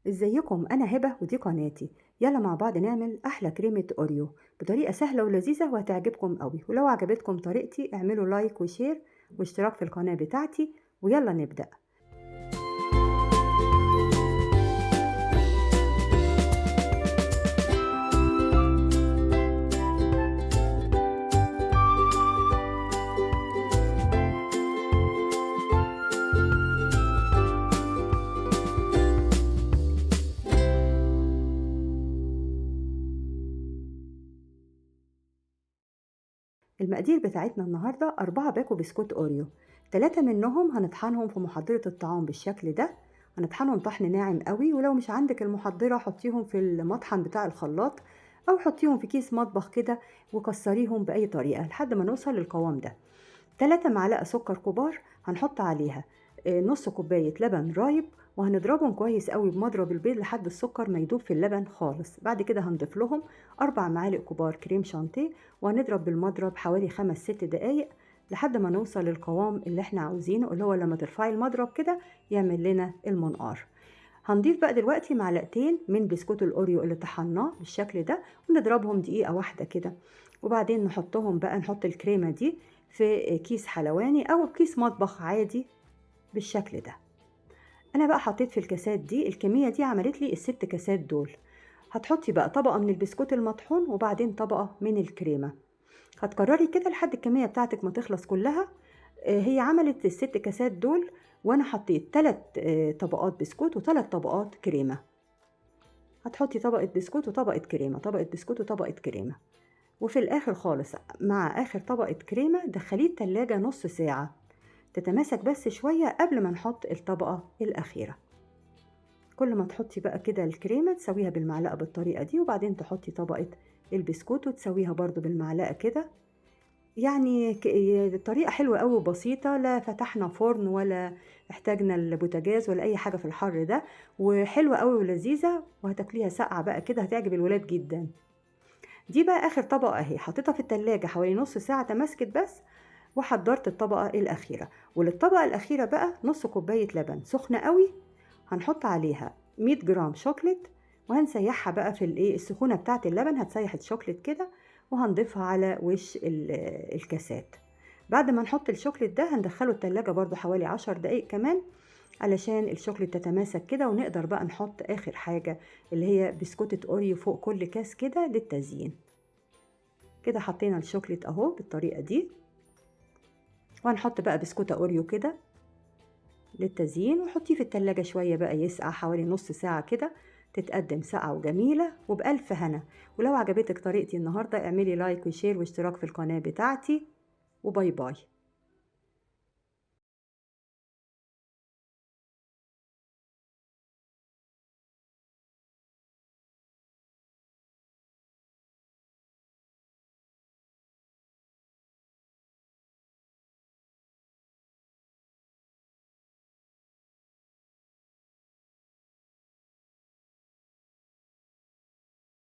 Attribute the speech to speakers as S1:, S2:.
S1: ازيكم؟ انا هبه ودي قناتي. يلا مع بعض نعمل احلى كريمه اوريو بطريقه سهله ولذيذه وهتعجبكم قوي. ولو عجبتكم طريقتي اعملوا like و share واشتراك في القناه بتاعتي، ويلا نبدا. المقادير بتاعتنا النهاردة 4 باكو بسكوت أوريو، 3 منهم هنطحنهم في محضرة الطعام بالشكل ده، هنطحنهم طحن ناعم قوي. ولو مش عندك المحضرة حطيهم في المطحن بتاع الخلاط أو حطيهم في كيس مطبخ كده وكسريهم بأي طريقة لحد ما نوصل للقوام ده. 3 معلقة سكر كبار هنحط عليها نص كوباية لبن رايب، وهنضربهم كويس قوي بمضرب البيض لحد السكر ما يدوب في اللبن خالص. بعد كده هنضيف لهم 4 معالق كبار كريم شانتيه، وهنضرب بالمضرب حوالي 5-6 دقايق لحد ما نوصل للقوام اللي احنا عاوزينه، اللي هو لما ترفعي المضرب كده يعمل لنا المنقار. هنضيف بقى دلوقتي معلقتين من بسكوت الاوريو اللي طحناه بالشكل ده، ونضربهم دقيقة واحدة كده، وبعدين نحطهم بقى، نحط الكريمة دي في كيس حلواني او كيس مطبخ عادي بالشكل ده. انا بقى حطيت في الكاسات دي الكميه دي، عملت لي ال6 كاسات دول. هتحطي بقى طبقه من البسكوت المطحون وبعدين طبقه من الكريمه، هتكرري كده لحد الكميه بتاعتك ما تخلص كلها. هي عملت ال6 كاسات دول وانا حطيت 3 طبقات بسكوت و3 طبقات كريمه. هتحطي طبقه بسكوت وطبقه كريمه، طبقه بسكوت وطبقه كريمه، وفي الاخر خالص مع اخر طبقه كريمه دخليه التلاجة نص ساعه تتماسك بس شوية قبل ما نحط الطبقة الأخيرة. كل ما تحطي بقى كده الكريمة تسويها بالمعلقة بالطريقة دي، وبعدين تحطي طبقة البسكوت وتسويها برضو بالمعلقة كده. يعني طريقة حلوة قوي وبسيطة، لا فتحنا فرن ولا احتاجنا البوتاجاز ولا أي حاجة في الحر ده، وحلوة قوي ولذيذة، وهتاكليها ساقعة بقى كده، هتعجب الولاد جدا. دي بقى آخر طبقة اهي، حطيتها في التلاجة حوالي نص ساعة تماسكت بس، وحضرت الطبقة الأخيرة. وللطبقة الأخيرة بقى نص كوباية لبن سخنة قوي، هنحط عليها 100 جرام شوكليت، وهنسيحها بقى في السخونة بتاعة اللبن، هتسيح الشوكليت كده، وهنضيفها على وش الكاسات. بعد ما نحط الشوكليت ده هندخله التلاجة برضو حوالي 10 دقايق كمان علشان الشوكليت تتماسك كده، ونقدر بقى نحط آخر حاجة اللي هي بسكوتة أوريو فوق كل كاس كده للتزيين. كده حطينا الشوكليت أهو بالطريقة دي، وهنحط بقى بسكوتة أوريو كده للتزيين، وحطيه في التلاجة شوية بقى يسقع حوالي نص ساعة كده، تتقدم ساقعة وجميلة وبألف هنا. ولو عجبتك طريقتي النهاردة اعملي like و share واشتراك في القناة بتاعتي، و bye bye.